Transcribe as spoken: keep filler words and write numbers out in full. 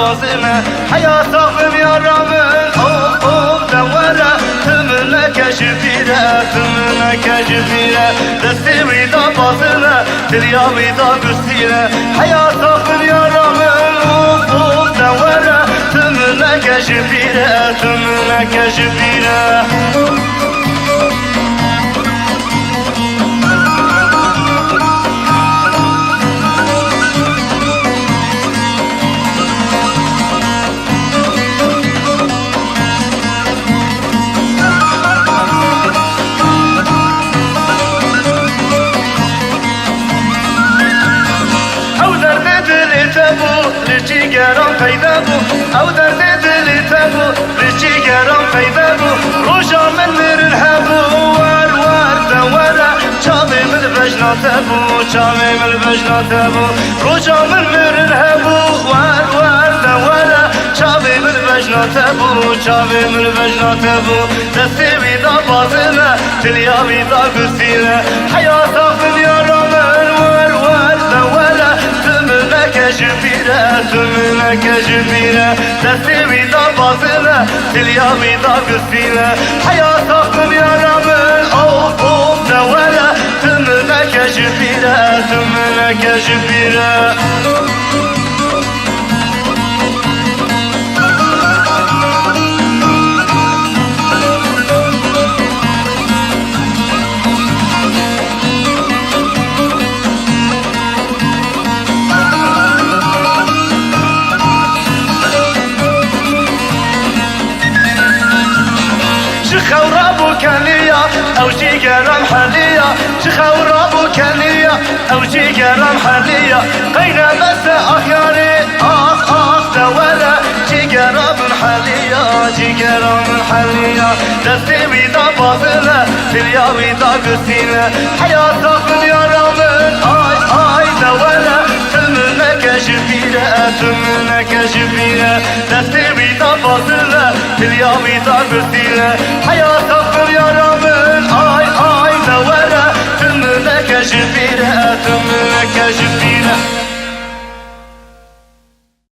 Bazine, heya saxim yara min, of, of, de were, tu min neke ji bîre, tu min neke ji bîre. Destê wî da bazine, dilya wî da gustîne. Heya saxim yara min, of, of, de were, tu min neke ji bîre, tu min neke ji bîre. Ew derdê dilê te bû, li cîgeran peyde bû. Ew derdê dilê te bû, li cîgeran peyde bû. Roja min mirin hebû, wer, wer, de were. Çavê min li bejna te bû, çavê min li bejna te bû. Roja min mirin hebû, wer, wer, de were. Çavê min li bejna te bû, çavê min li bejna te bû. Destê wî da bazine, dilya wî da gustîne. Heya saxim yara min, wer, wer, de were. Tu min neke ji bîre, tu min neke ji bîre. Destê wî da bazine, dilya wî da gustîne. Heya saxim yara min, of, of, de were. Tu min neke ji bîre, tu min neke ji bîre. Ji xew rabû keniya, ew jîgeran heliya. Ji xew rabû keniya, ew jîgeran heliya. Qeyne bese ax yarê, ax, ax, de were. Jîgera min heliya, jîgera min heliya. Destê wî da bazine, dilya wî da gustîne. Heya saxim yara min, ay, ay, de were. Tu min neke ji bîre, tu min neke ji bîre. Destê wî da bazine, dilya wî da gustîne. Heya saxim yara